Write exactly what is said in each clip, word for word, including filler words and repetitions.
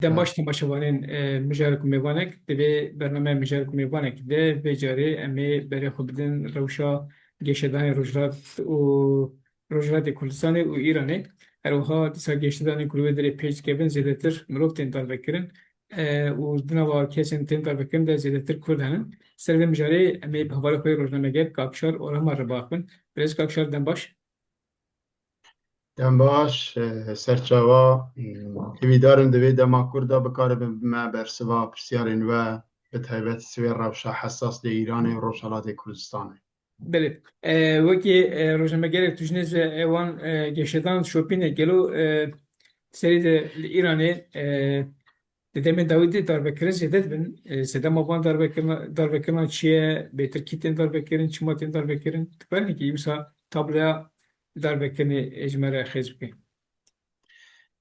Dem baş temaşevanên, e, Mijarek û Mêvanek. Di vê bernameya Mijarek û Mêvanek de vê carê em ê berê xwe bidin rewşa geşedanê rojhilat û Rojhilatê Kurdistanê û Îranê. Her wiha dîsa geşedanên ku li wê derê pêş dikevin zêdetir mirov tên darvekirin, e, û di nava kesên tên darvekirin de zêdetir Kurd henin. Ser vê mijarê em ê bi hevalê xwe yê rojnameger Kakşar Orhemar re biaxivin. Birêz Kakşar, dem baş. Dem baş, e, serçava, e, hêvîdarim di vê dema kurt de bikaribim bime bersiva pirsiyarên we, bi taybet sivê rewşa hesas li Îranê û Rojhelatê Kurdistanê. Belê. E, wekî, e, rojnamegerek tu jî nêz e, wan, e, geşedan şopîne gelo, e, serî de li Îranê, e, di demên dawî de darvekirin zêde dibin. E, sedema van darvekirina-, darvekirina çi ye? Bêtir kî tên darvekirin, çima tên darvekirin? Tu karin wisa tabloya darvekirinê ji me re xêz bikî?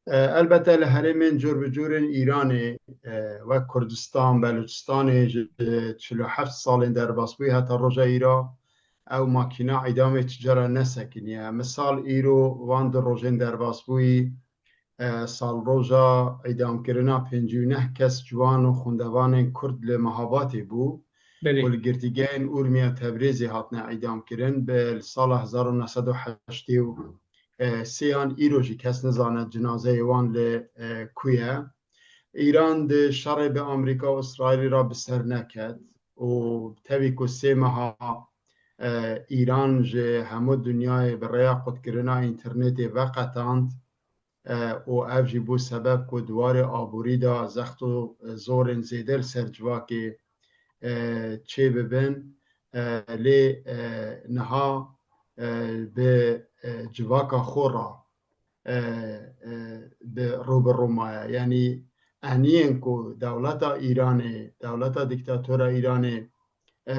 E, elbette li herêmên cur bi cur ên Îranê, e, wek Kurdistan, Belucistanê ji çil û heft salên derbasbûyî heta roja îro ew makîna îdamê çi cara nesekiniye. Misal îro van du rojên derbasbûyî, e, salroja îdamkirina pêncî û neh kes ciwan û xwendevanên Kurd li Mehabatê bû Belê. ku li girtîgehên Urmiya Tebrêzê hatine îdamkirin. Bi li sala hezar û neh sed û heştê û sêyan îro jî kes nizane cinazeyê wan li, e, ku ye. Îran di şerê bi Amerîka û Îsraîlî re bi ser neket û tevî ku sê meha, e, Îran ji hemû dinyayê bi rêya qutkirina înternetê veqetand, e, û ev jî bû sebeb ku di warê aborî de zext û zorên zêde li ser civakê, e, çêbibin. E, lê, e, niha, e, bi, e, civaka xwe re, e, e, bi rû bi rû maye. Yanî eniyên ku dewleta Îranê, dewleta dîktatora Îranê, e,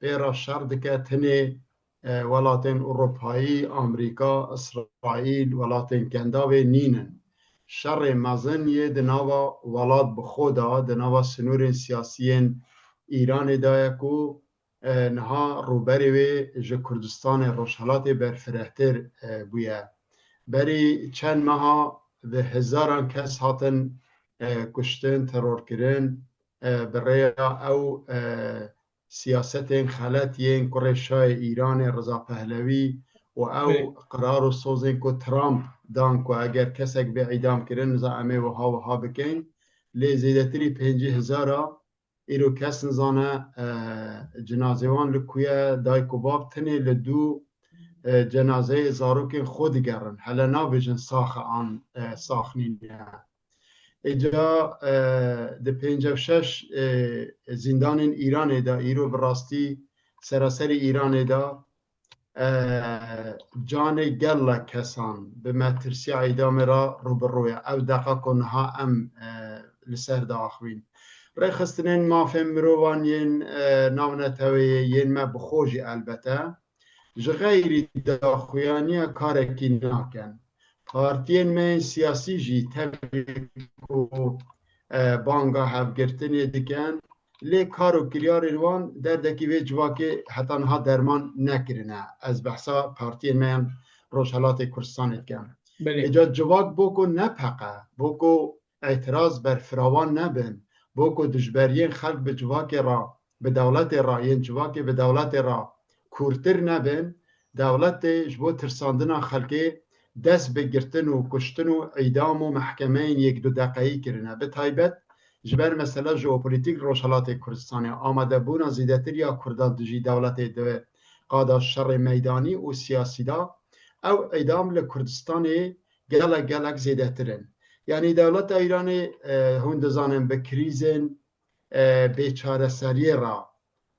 pê re şer dike, tenê, e, welatên Ewropayî, Amerîka, Îsraîl, welatên Kendavê nînin. Şerê mezin yê di nava welat bi xwe de, di nava sinûrên siyasî yên Îranê de ye ku, e, niha rûberê wê ji Kurdistanê Rojhelatê berfirehtir, e, bûye. Berî çend meha bi hezaran kes hatin, e, kuştin, terorkirin, e, bi rêya ew, e, siyasetên xelet yên kurê şahê Îranê Reza Pehlewî û ew Belê. qerar û sozên ku Trump dan ku eger kesek bê îdam kirin, niza em ê wiha wiha bikin. Lê zêdetirî pêncî hezara îro kes nizane, e, cinazê wan li ku ye, dayik û bab tenê li dû, e, cenazeyê zarokên xwe digerin. Hele nabêjin sax e an, e, sax nîne. Îca, e, di pêncî û şeş, e, zîndanên Îranê de, îro bi rastî seraserî Îranê de, e, canê gelek kesan bi metirsiya îdamê re rû bi rû ye. Ew deqa ku niha em, e, li ser diaxivîn. Rêxistinên mafên mirovan yên, e, navneteweyê yên me bi xwe jî elbete, ji xeyrî daxuyaniya karekî nakin. Partiyên me yên siyasî jî tevî ku, e, banga hevgirtinê dikin, lê kar û kiryarên wan derdekî vê civakê heta niha derman nekirine. Ez behsa partiyên me yên Rojhelatê Kurdistanê dikim. Belê. Îca civak bo ku nepeqe, bo ku îtiraz berfirawan nebin, bo ku dijberiyên xelk bi civakê re, bi dewletê re, yên civakê bi dewletê re kûrtir nebin, dewletê ji bo tirsandina xelkê dest bi girtin û kuştin û îdam û mehkemeyên yek du deqeyî kirine. Bi taybet ji ber mesela jeopolîtîk Rojhelatê Kurdistanê, amadebûna zêdetir ya Kurdan dijî dewletê di qada şerê meydanî û siyasî de, ew îdam li Kurdistanê gelek, gelek zêdetir in. Yanî dewleta Îranê, e, hûn dizanin bi krîzên, e, bêçareseriyê re,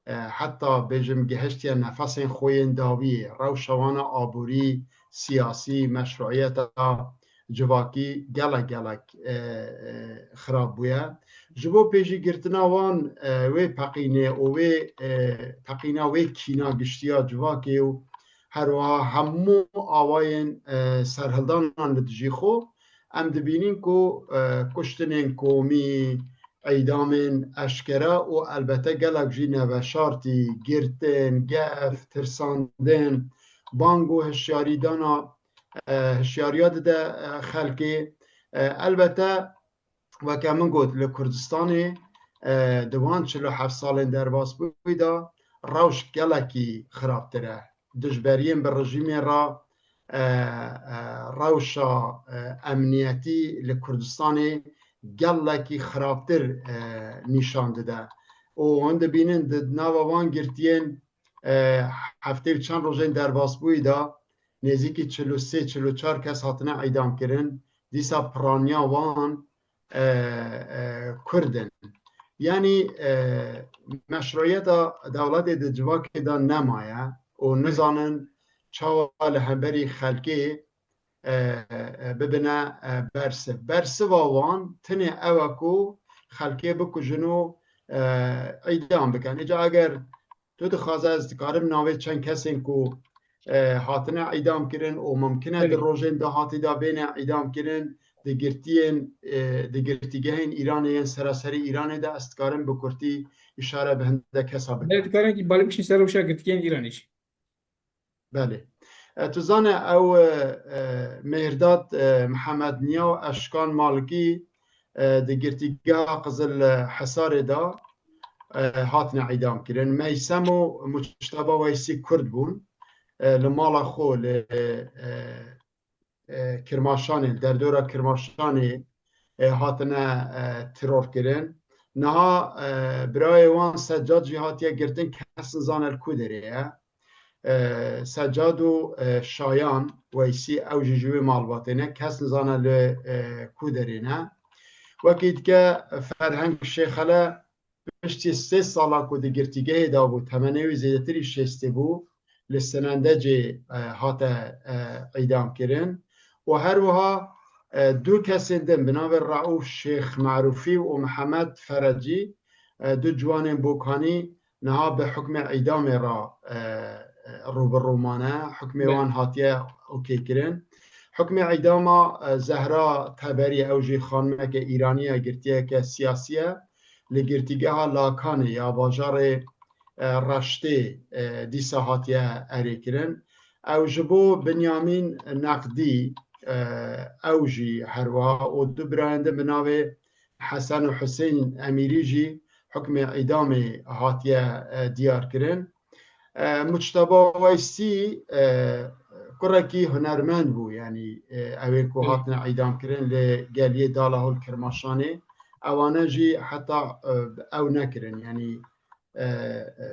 e, heta bêjim gihiştiye nefesên xwe yên dawiyê, rewşa wan a aborî, siyasî, meşruiyeta civakî gelek, gelek, e, e, xirab bûye. Ji bo pêşîgirtina wan, e, wê peqînê û wê, e, peqîna wê kîna giştiya civakê û her wiha hemû awayên, e, serhildanan li dijî xwe, em dibînin ku, e, kuştinên komî, îdamên eşkere û elbete gelek jî neveşartî, girtin, gef, tirsandin, bang û hişyarîdana, e, hişyariya dide, e, xelkê. E, elbete weke min got, li Kurdistanê, e, di wan çil û heft salên derbasbûyî de rewş gelekî xirabtir e. Dijberiyên bi rejîmê re, e, e, rewşa, e, emniyetî li Kurdistanê gelekî xirabtir, e, nîşan dide. Û hûn dibînin di nava van girtiyên, e, heftê û çend rojên derbasbûyî de nêzîkî çil û sê, çil û çar kes hatine îdam kirin. Dîsa piraniya wan, e, e, Kurd in. Yanî, e, meşruiyeta dewletê di civakê de nemaye û nizanin çawa li hemberî xelkê, e, e, bibine, e, bersiv. Bersiva wan tinê ew e ku xelkê bikujin û, e, îdam bikin. Îca eger tu dixwaze, ez dikarim navê çend kesên ku, e, hatine îdam kirin û mumkin e di Belê. rojên dahatî de bêne îdam kirin, di girtiyên, e, di girtîgehên Îranê yên seraserî Îranê de ez dikarim bi kurtî îşare bi hindek kesa bikim. Belê, dikarin ki balê bişin ser rewşa girtîgehên Îranê jî. Belê. E, tu zane ew, e, e, Mêrdat, e, Mihemed Niya û Eşkan Malikî, e, di girtîgeha Qizil Hisarê de, e, hatine îdam kirin. Meysem û Muçteba Weysî Kurd bûn. E, li mala xwe li, e, e, Kirmaşanê, derdora Kirmaşanê, e, hatine, e, teror kirin. Niha, e, birayê wan Seccad jî hatiye girtin, kes nizane li ku derê ye. E, Seccad û, e, Şayan Weysî, ew jî ji wê malbatê ne, kes nizane li, e, ku derê ne. Wekî dike Ferheng Şêxele piştî sê sala ku di girtîgehê de bû, temenê wî zêdetirî şêstê bû, li Sinendecê, e, hate, e, îdam kirin. Û her wiha, e, du kesên din bi navê Raûf Şêx Marûfî û Mihemed Ferecî, e, du ciwanên Bokanî niha bi hukmê îdamê re, e, e, rû bi rû mane. Hukmê Belê. wan hatiye okeykirin. Hukmê îdama, e, Zehra Teberî, ew jî xanimeke Îranî ye, girtiyeke siyasî ye. Li girtîgeha Lakanê ya bajarê, e, Reştê, e, dîsa hatiye erêkirin. Ew ji bo Binyamîn Neqdî, e, ew jî herwiha û du birayên din bi navê Hesen û Husên Emîrî jî hukmê îdamê hatiye, e, diyar kirin. E, Muçteba Weysî, e, kurekî hunermend bû, yanî, e, ew ên ku Hı. hatine îdam kirin li geliyê Dalahol Kirmaşanê, ewane jî heta, e, ew nekirin, yanî, e, e,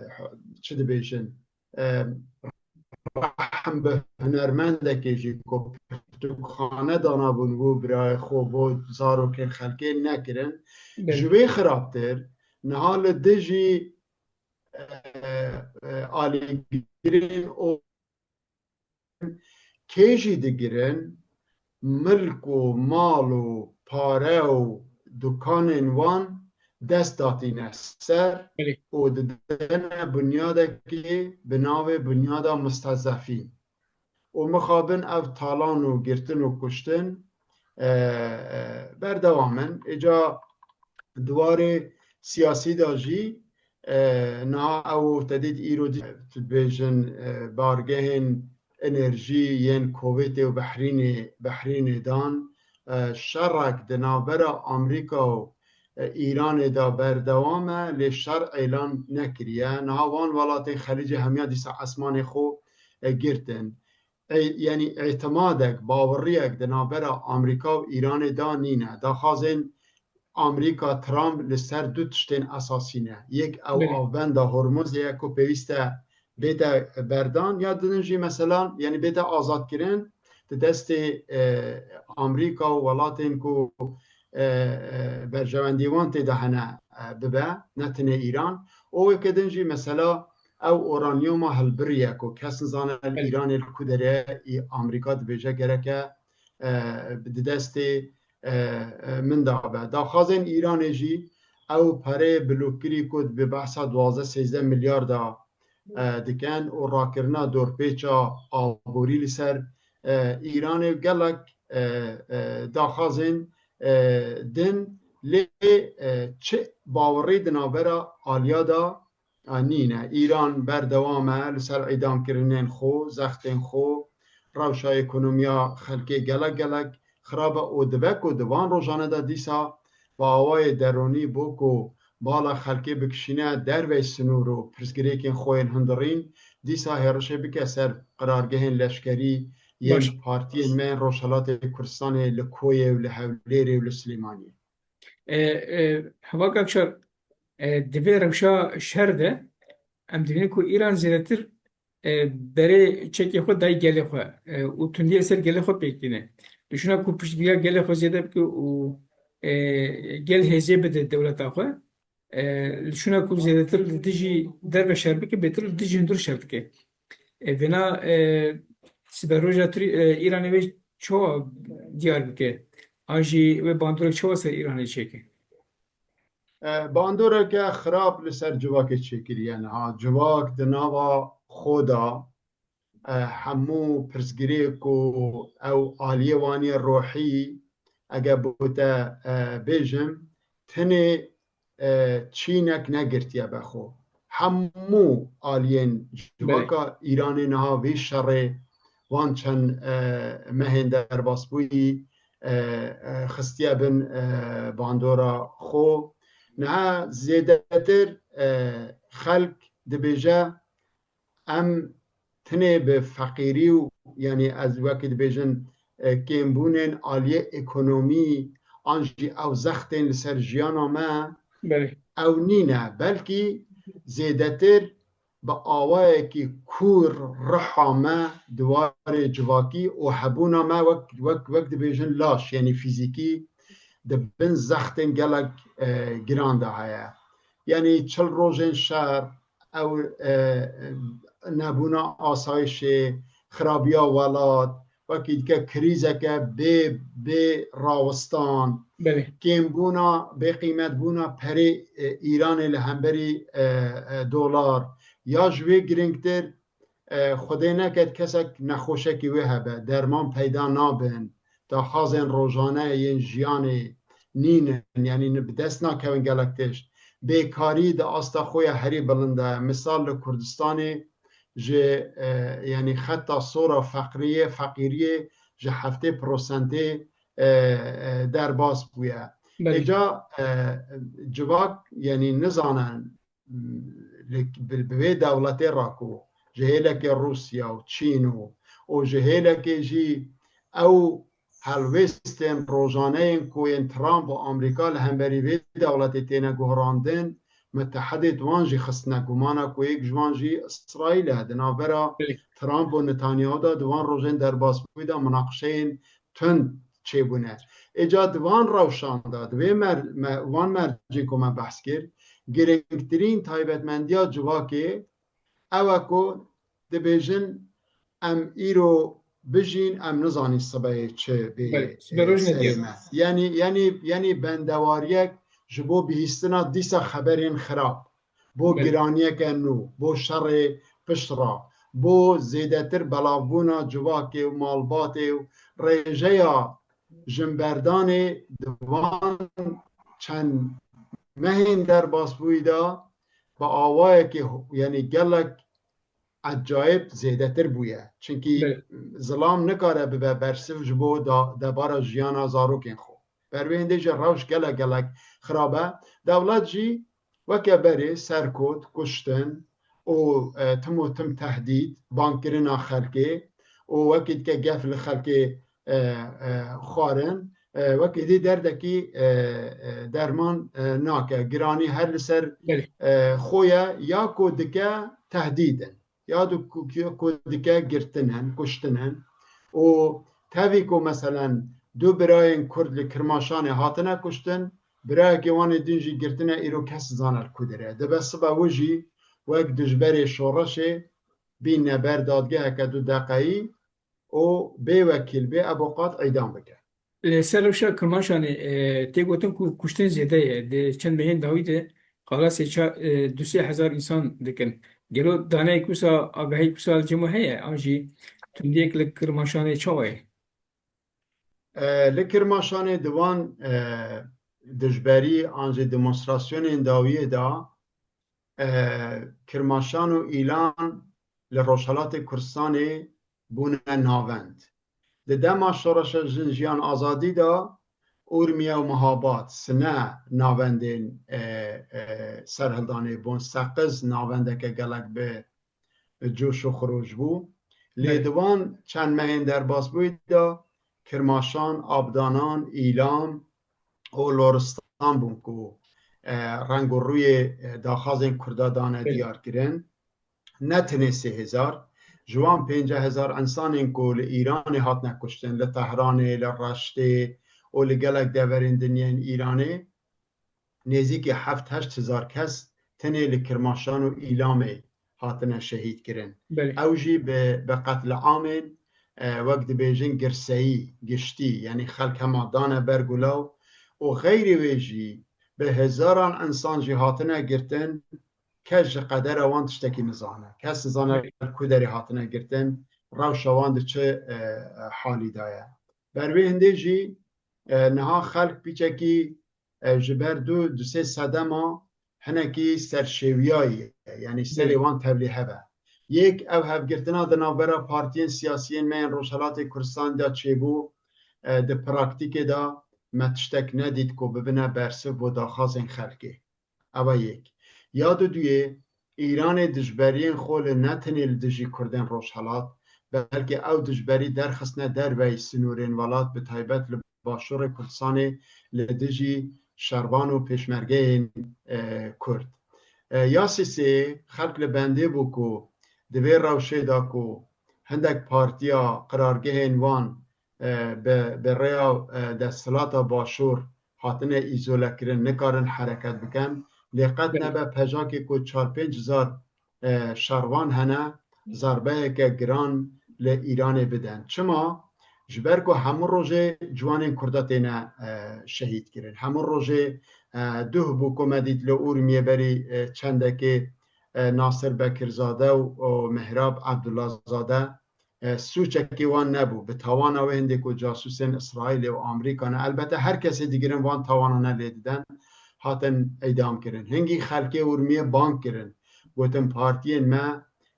çi dibêjin, e, rehm bi hunermendekê jî ku pirtûkxane danabûn bo birayê xwe, bo zarokên xelkê nekirin. Belê. Ji wê xirabtir, niha li dijî, e, e, alîgirên û kê jî digirin, milk û mal û pare û dukanên wan dest datîne ser Belê. û didene bunyadekê bi navê bunyada mustezefîn. Û mixabin ev talan û girtin û kuştin, e, e, berdewam in. Îca di warê siyasî de jî, e, niha ew te dît îro dî, tu dibêjin, e, bargehên enerjî yên Kovêtê û Behrînê, Behrînê dan, e, şerek di navbera Amerîka û, e, Îranê de berdewam e, lê şer îlan nekiriye. Niha wan welatên Xelîcê hemiya dîsa esmanê xwe, e, girtin. E, yanî îtimadek, baweriyek di navbera Amerîka û Îranê de nîne. Daxwazên Amerîka, Trump li ser du tiştên esasî ne. Yek ew Belê. avbenda Hormuzê ye ku pêwîst e bête berdan, ya din jî mesela, yanî bête azadkirin di destê, e, Amerîka û welatên ku, e, e, berjewendî wan tê de hene, e, bibe, ne tenê Îran. Û weke din jî mesela ew uranyuma hilbiriye ku kes nizane li Belê. Îranê li ku derê ye, Amerîka dibêje gereke, e, di destê, e, e, min de be. Daxwazên Îranê jî ew pereyê bilûkirî ku bi behsa duwazdeh sêzdeh milyar de, e, dikin û rakirina dorpêça aborî li ser, e, Îranê gelek, e, e, daxwazên, e, din lê, e, çi bawerî di navbera aliya de, e, nîne. Îran berdewam e li ser îdamkirinên xwe, zextên xwe, rewşa ekonomiya xelkê gelek gelek xirab e û dibe ku di van rojane de dîsa bi awayê deronî bo ku bala xelkê bikişîne dervey sinûr û pirsgirêkên xwe yên hundirîn, dîsa hêrişê bike ser qirargehên leşkerî yên Baş. partiyên me yên Rojhelatê Kurdistanê li Koyê û li Hewlêrê û li Silêmaniyê. E, e, Heval Kakşar, e, di vê rewşa şer de em dibînin ku Îran zêdetir, e, berê çekê xwe dayî gelê xwe, e, û tundî li ser gelê xwe pêk tîne. Dişuna ku piştgiriya gelê xwe zêde bike û, e, gel hêzê bide dewleta xwe. E, li şûna ku zêdetir li dijî derve şer bike, bêtir li dijî hundir şer dike. E, vêna, e, siberoja Tirk-, e, Îranê wê çawa diyar bike? An jî wê bandorek çawa ser Îranê çêke? E, bandoreke xirab li ser civakê çêkiriye niha. Civak di nava xwe de, e, hemû pirsgirêk û ew aliyê wan yê ruhî, ege bo te, e, bêjim, tenê, e, çînek negirtiye be xwe. Hemû aliyên Belê. civaka Îranê niha vî şerê wan çend, e, mehên derbasbûyî, e, e, xistiye bin, e, bandora xwe. Niha zêdetir, e, xelk dibêje, em tenê bi feqîrî û, yanî ez wekî dibêjin, e, kêmbûnên aliyê ekonomî an jî ew zextên li ser jiyana me Belê. ew nîne, belkî zêdetir bi awayekî kûr riha me di warê civakî û hebûna me wek, wek, wek dibêjin laş, yanî fîzîkî di bin zextên gelek, e, giran de heye. Yanî çil rojên şer, ew, e, nebûna asayişê, xirabiya welat, wekî dike krîzeke bê, bê rawistan, Belê. kêmbûna, bê qîmetbûna perê, e, Îranê li hemberî, e, e, dolar, ya ji wê girîngtir, e, Xwedê neket kesek nexweşekî wê hebe, derman peyda nabin, daxwazên rojane yên jiyanê nînin, yanî ni bi dest nakevin gelek tişt. Bêkarî di asta xwe ya herî bilind e. Misal li Kurdistanê ji, e, yanî xeta sora feqriyê, feqîriyê ji heftê prosentê, e, e, derbas bûye. Belê. Êca, e, civak, yanî nizanin, li, bi, bi vê dewletê re ku ji hêlekê Rûsya û Çîn û, û ji hêlekê jî ew helwêstên rojane yên ku yên Trump û Amerîka li hemberî vê dewletê têne guherandin, mitehedê di wan jî xistine gumana ku yek ji wan jî Îsraîl e. Di navbera Belê. Trump û Netanyahu de di wan rojên derbasbûyî de minaqişeyên tund çêbûne. Êca di van rewşan de, di vê mer-, me-, van mercên ku me behs kir, girîngtirîn taybetmendiya civakê ew e ku dibêjin, em îro bijîn, em nizanîn sibehê çi bê, Belê, sibe roj e, nediyo. serê me. Yanî, yanî, yanî bendewariyek ji bo bihîstina dîsa xeberên xirab, bo Belê. giraniyeke nû, bo şerê piştre, bo zêdetir belavbûna civakê û malbatê û rêjeya jinberdanê di van çend mehên derbasbûyî de bi awayekî, yanî gelek ecayib zêdetir bûye. Çimkî Belê. zilam nikare bibe bersiv ji bo da-, debara jiyana zarokên xwe. Ber wê hindê jî rewş gelek gelek xirab e. Dewlet jî weke berê serkot, kuştin û, e, tim û tim tehdîd, bangkirina xelkê û wekî dike gef li xelkê, e, e, xwarin, e, wekî dî derdekî, e, e, derman, e, nake. Giranî her li ser, Belê. e, xwe ye ya ku dike tehdîd in. Ya du ku, ku, ku dike girtin in, kuştin in. Û tevî ku meselen du birayên Kurd li Kirmaşanê hatine kuştin, birayekê wan ê din jî girtine, îro kes zane li ku dire. Dibe sibe wi jî wek dijberê şoreşê bîne ber dadgeheke du deqeyî û bê wekîl, bê eboqat îdam bike. Li ser rewşa Kirmaşanê, e, tê gotin ku kuştin zêde ye. Di çend mehên dawî de xelasê ça-, e, du sê hezar însan dikin. Gelo daneyek wisa, agahiyek wisa li cem we heye? An jî tundiyek li Kirmaşanê çawa ye? E, li Kirmaşanê di van, e, dijberî an jî demonstrasyonên dawiyê de, e, Kirmaşan û Îlan li Rojhelatê Kurdistanê bûne navend. Di dema Şoreşa Jin Jiyan Azadî de Urmiye û Mihabad, Sine navendên, e, e, serhildanê bûn. Seqiz navendeke gelek bi coş û xiroj bû. Lê Belê. di van çend mehên derbasbûyî de Kirmaşan, Abdanan, Îlam û Loristan bûn ku, e, reng û rûyê, e, daxwazên Kurda dane Belê. diyar kirin. Ne tenê sê hezar, ji wan pêncî hezar insanên ku li Îranê hatine kuştin, li Tehranê, li Reştê û li gelek deverên din yên Îranê, nêzîkî heft heşt hezar kes tenê li Kirmaşan û Îlamê hatine şehîd kirin. Belê. Ew jî bi, bi qetliamên, e, wek dibêjin girseyî, giştî, yanî xelk hema dane ber gulaw û xeyrî wê jî bi hezaran insan jî hatine girtin, kes ji qedera wan tiştekî nizane. Kes nizane Belê. li ku derê hatine girtin, rewşa wan di çi, e, e, halî de ye. Ber wê hindê jî, e, niha xelk pîçekî, e, ji ber du, du sê sedema hinekî serşêwiyayî ye. Yanî serê Belê. wan tevlî hebe. Yek, ev hevgirtina di navbera partiyên siyasiyên me yên Rojhelatê Kurdistanê de çêbû, e, di praktîkê de me tiştek nedît ku bibine bersiv bo daxwazên xelkê. Ev e yek. Ya duduyê, Îranê dijberiyên xwe li ne tenê li dijî Kurdên Rojhelat, belkî ew dijberî derxistine derveyî sinûrên welat, bi taybet li Başûrê Kurdistanê li dijî şervan û pêşmergeyên, e, Kurd. E, ya sêsê, xelk li bendê bû ku di vê rewşê de ku hindek partiya qirargehên wan, e, bi, bi rêya, e, desthilata Başûr hatine îzolekirin, nikarin hereket bikin. Lê qet Belê. nebe pejakê ku çar pênc hezar, e, şervan hene, zerbeyeke giran li Îranê bidin. Çima? Ji ber ku hemû rojê ciwanên Kurda têne, e, şehîd kirin. Hemû rojê, e, duh bû ku me dît li Urmiyê berî, e, çendekê, e, Nasir Bekirzade û, û Mihrab Abdullahzade, e, sûçekî wan nebû. Bi tawana wê hindê ku casûsên Îsraîlê û Amerîka ne. Elbette her kesê digirin wan tawanane lê didin, hatin îdam kirin. Hingî xelkê Urmiyê bang kirin. Gotin partiyên me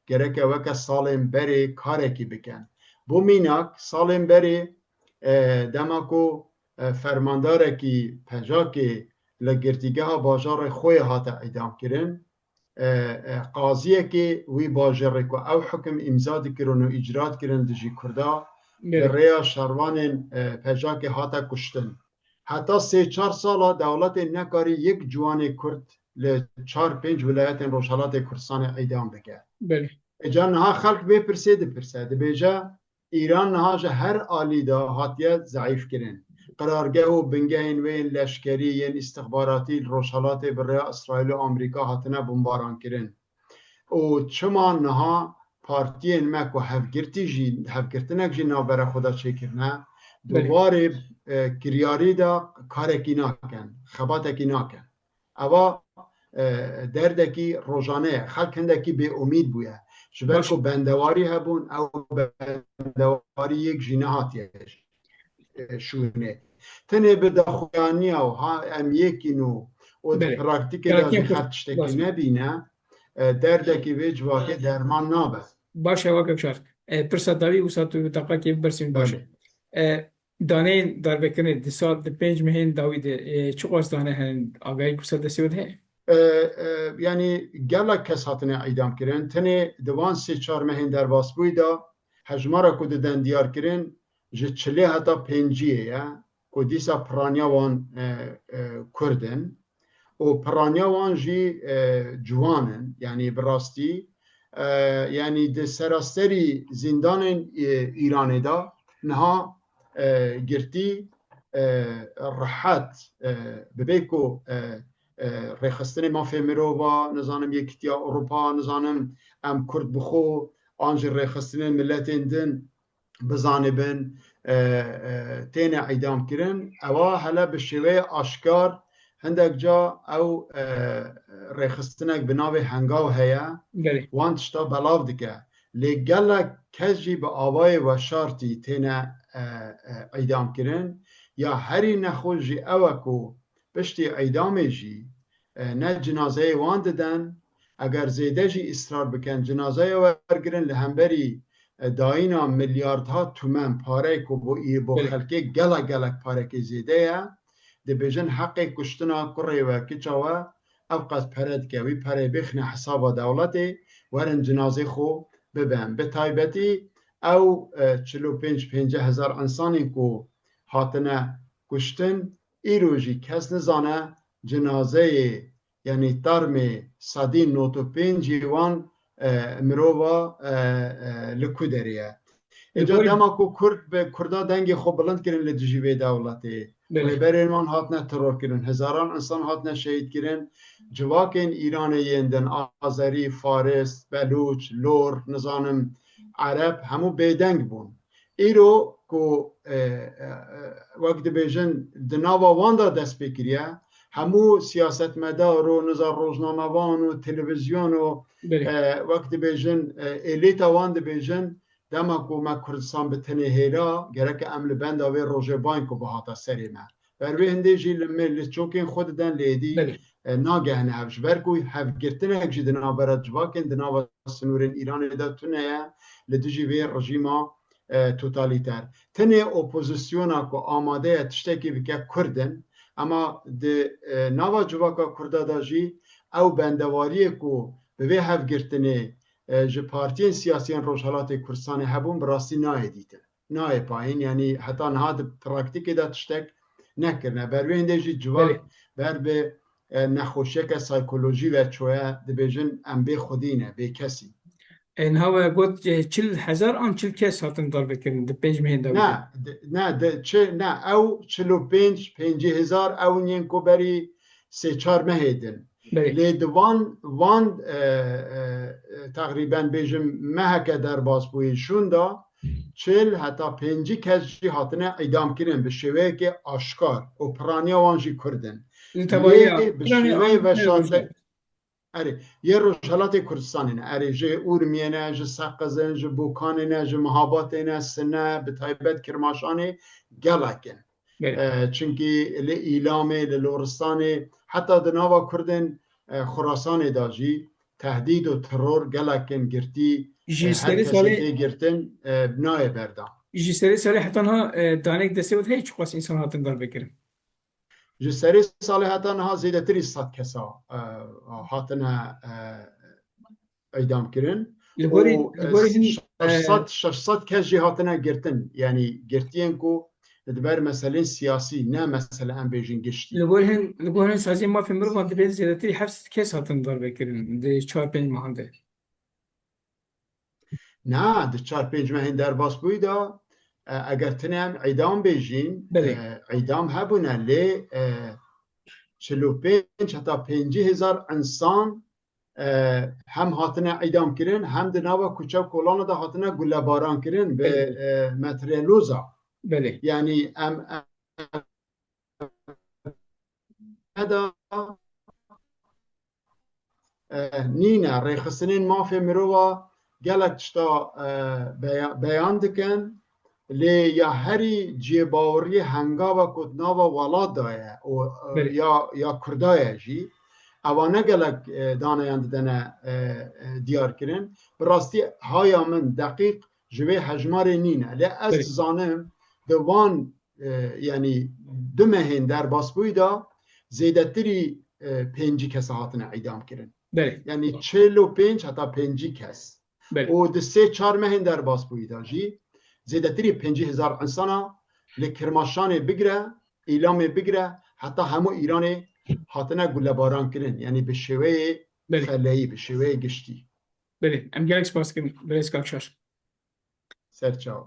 gereke weke salên berê karekî bikin. Bo mînak, salên berê, e, dema ku, e, fermandarekî pejakê li girtîgeha bajarê Xoyê hate îdam kirin, e, e, qaziyekê wî bajarê ku ew hukim îmza dikirin û îcra dikirin dijî Kurda, bi Belê. rêya şervanên, e, pejakê hate kuştin. Heta sê çar sala dewletê nekarî yek ciwanê Kurd li çar pênc wilayetên Rojhelatê Kurdistanê îdam bike. Belê. Îca niha xelk vê pirsê dipirse, dibêje, Îran niha ji her alî de hatiye zeîfkirin. Qirargeh û bingehên wê yên leşkerî, yên îstixbaratî li Rojhelatê bi rêya Îsraîl û Amerîka hatine bombarankirin. Û çima niha partiyên me ku hevgirtî jî, hevgirtinek jî navbera xwe de çêkirine, di Belê. warê, e, kiryarî de karekî nakin, xebatekî nakin. Eva, e, derdekî rojane ye. Xelk hindekî bêomîd bûye. Ji ber Baş. ku bendewarî hebûn, ew bendewarî yek jî nehatiye, e, şûnê. Tenê bi daxuyaniya û ha em yekîn û, û di Belê. praktîkê de Karakiyên jî Kurd. her tiştekî Baş. nebîne, e, derdekî vê civakê derman nabe. Baş e, weke şar. E, pirsa dawî wisa tu deqakê bibersîn baş e. Belê. E, Daneyên darvekirinê di sal, di pênc mehên dawî de, e, çiqas dane hene, agahî ku ser destê we de heye? E, e, yanî gelek kes hatine îdam kirin. Tenê di van sê çar mehên derbasbûyî de hejmara ku didin diyar kirin ji çilê heta pênciyê ye, ku dîsa piraniya wan, e, e, Kurd in. û piraniya wan jî, e, ciwan in. Yanî bi rastî, e, yanî di seraserî zîndanên, e, Îranê de niha, e, girtî, e, rehet, e, bi vê ku, e, e, rêxistinê mafê mirova, nizanim Yekîtiya Ewropa, nizanim em Kurd bi xwe, an jî rêxistinên miletên din, bizanibin, e, e, têne îdam kirin. Ewa hele bi şêweyê aşkar hindek ca ew, e, rêxistinek bi navê Hengaw heye, Belê. wan tişta belav dike. Lê gelek kes jî bi avayê weşartî têne, e, e, îdam kirin. Ya herî nexweş jî ew e ku piştî îdamê jî, e, ne cinazeyê wan didin, eger zêde jî îsrar bikin, cinazeya wergirin li hemberî, e, dayîna milyardha tumen pareyê ku bo, bo Belê. xelkê gelek gelek parekê zêde ye, dibêjin heqê kuştina kurê we, kiça we, ew qas pere dike, wî perê bixine hesaba dewletê, werin cinazê xwe bibin. Bi taybetî ew, e, çil û pênc pêncî hezar insanên ku hatine kuştin, îro jî kes nizane cinazeyê, yanî tarmê sedî nod û pêncî wan, e, mirova, e, e, li ku derê ye. Îca dema ku Kurd bi Kurda dengê xwe bilind kirin li dijî vê dewletê, rêberên wan hatine teror kirin, hezaran insan hatine şehîd kirin, civakên Îranê yên din, Azerî, Faris, Belûç, Lor, nizanim, Ereb, hemû bêdeng bûn. Îro ku, e, e, e, wek dibêjin, di nava wan de dest pê kiriye, hemû siyasetmedar û niza rojnamevan û televîzyon û, Belê. e, wek dibêjin, e, êlîta wan dibêjin, dema ku me Kurdistan bi tenê hêla, gereke em li benda vê rojê bain ku bihata serê me. Ber wê hindê jî li me, li çokên xwe diden lê êdî, Belê. e, nagehine hev. Ji ber ku hevgirtinek jî di navbera civakên di nava sinûrên Îranê de tune ye, li dijî vê rejîma, e, totalîter. Tenê opozisyona ku amade ye tiştekî bike Kurd in, ema di, e, nava civaka Kurda de jî ew bendewariyê ku bi vê hevgirtinê, e, ji partiyên siyasî yên Rojhelatê Kurdistanê hebûn, bi rastî nayê dîtin. Nayê payîn, yanî heta niha di praktîkê de tiştek nekirine. Ber wê hindê jî civak Belê. ber bi, e, nexweşiyeke saykolojî ve çûye, dibêjin em bê xwedî ne, bê kesî. E, niha we got, e, çil hezar an çil kes hatin darvekirin di pênc mehên de Ne, wî de? di, ne, di, çi, ne, ew çil û pênc, pêncî hezar, ew yên ku berî sê çar mehê din. Belê. Lê di van, van, e, e, e, teqrîben bêjim meheke derbas bûyî şûnda, çil heta pêncî kes jî hatine îdam kirin bi şêweyeke aşkar û piraniya wan jî Kurd in. Li tevayî Lê ya bi piraniya şêweyê an ne veşarte-, rojda? Erê, yê Rojhelatê Kurdistanê ne. Erê, ji Urmiyê ne, ji Seqizê ne, ji Bokanê ne, ji Mihabatê ne, Sine, bi taybet Kirmaşanê gelek in. Belê. E, çunkî li Îlamê, li Loristanê, heta di nava Kurdên, e, Xurasanê de jî tehdîd û teror gelek in girtî, Ji e, her serê kes salê tê girtin, e, nayê berdan. Ji serê salê heta niha, e, danek destê we de heye çiqas însan hatin darvekirin? Ji serê salê heta niha zêdetirî sed kesa, e, hatine, e, îdam kirin Li gorî, û, li e, gorî hin, şeş sed, e, şeş sed kes jî hatine girtin. Yanî girtiyên ku li ber meselên siyasî, ne mesele em bêjin giştî. Li gor hin, li gor hin saziyên mafê mirovan dibên zêdetirî heft sed kes hatin darvekirin di çar pênc mehan de. Na, di çar pênc mehên derbasbûyî de, e, eger tenê em îdam bêjîn, Belê. e, îdam hebûne lê, e, çil û pênc heta pêncî hezar insan, e, hem hatine îdam kirin, hem di nava kuçe û kolana de hatine gulebaran kirin bi, Belê. e, metrelûza. Belê. Yanî em, em da, e, nîne. Rêxistinên mafê mirova gelek tişta, e, beya-, beyan dikin, lê ya herî cihê baweriyê hengava ku di nava welat de ye û, e, Belê. ya, ya Kurda ye jî, ewane gelek, e, daneyan didene, e, e, diyar kirin. Bi rastî haya min deqîq ji vê hejmarê nîne. Lê ez Belê. dizanim di van, e, yanî du mehên derbasbûyî de zêdetirî, e, pêncî kesa hatine îdam kirin. Belê. Yanî çil û pênc heta pêncî kes. Belê. Û di sê çar mehên derbasbûyî de jî zêdetirî pêncî hezar insana li Kirmaşanê bigire, Îlamê bigire, heta hemû Îranê hatine gulebaran kirin. Yanî bi şêweyê Belê. xeleyî, bi şêweyê giştî. Belê. Em gelek spas dikin, birêz Kakşar. Ser çav.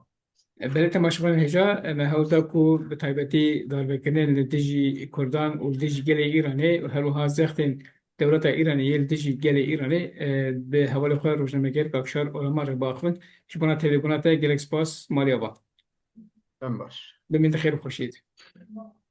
Belê temaşevanên hêja, me hewl da ku bi taybetî darvekirinên li dijî Kurdan û li dijî gelê Îranê û her wiha zextên dewleta Îranê yê li dijî gelê Îranê, e, bi hevalê xwe rojnameger Kakşar Oraman re biaxivin. Ji bona tevlîbûna te gelek spas, Maria ba. Dem baş. Bimînin di xêr û xweşiyê de.